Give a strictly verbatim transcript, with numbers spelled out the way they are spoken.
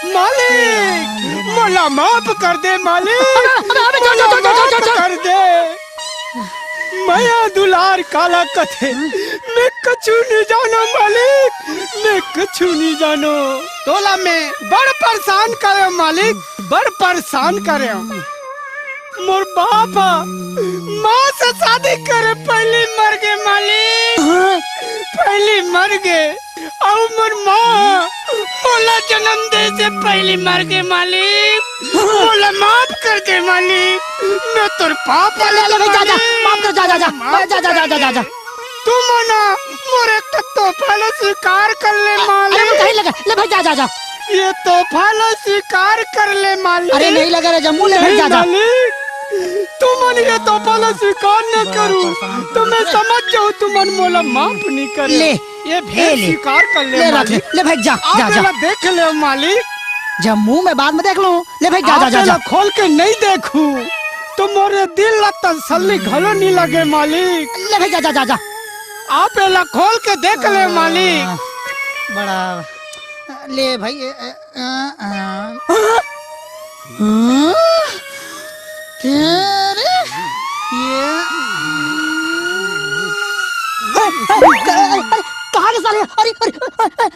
मालिक, मोला माफ कर दे मालिक, अबे, अबे, अबे, जा, जा, मोला जा, जा, जा, माफ जा, जा। कर दे। मया दुलार काला कथे, मैं कछु नहीं जानो मालिक, मैं कछु नहीं जानो। तोला मैं बड़ परेशान करे मालिक, बड़ परेशान करे। मोर बाप ह माँ से शादी करे पहली मर गे मालिक, हाँ? पहली मर गे। अउ मोर माँ मोला जन्म दे से पहली मर गे मालिक, मोला माफ कर दे मालिक, मैं तोर पाप ले, ले, ले, जा, जा, मालिक, माफ कर, जा, जा, जा, माफ जा, जा, जा, कर जा, जा, दे। जा। तू मना मोर एक तो तोहफा ला स्वीकार कर ले अरे, मालिक। अरे, कहीं लगा, ले भाई, जा, जा, जा। ये तोहफा ला स्वीकार कर ले मालिक। अरे, नहीं लगा रे जम्मू, ले भाई, नहीं जा, जा। मालिक, तुमन ये तोहफा ला स्वीकार न करू, तो मैं समझ जाऊँ तुमन मोला माफ नहीं करे। ले, ये भेद ए ले। स्वीकार कर ले ले रख ले, मालिक। ले भाई, जा, आप जा, जा। एला देख ले मालिक। जम्मू मैं बाद में देख लूँ। ले भाई, जा, जा, आप जा, जा। एला खोल के नहीं देखू, तो मोरे दिल ला तसल्ली घलो नहीं लगे मालिक। ले भाई, जा, जा, जा, जा। आप एला खोल के देख ले मालिक। बड़ा, ले भाई, ए, ए, अ, अ। हाँ? क्या रे? ये अरे, अरे, अरे, कहाँ के साले? अरे, अरे, अरे, अरे,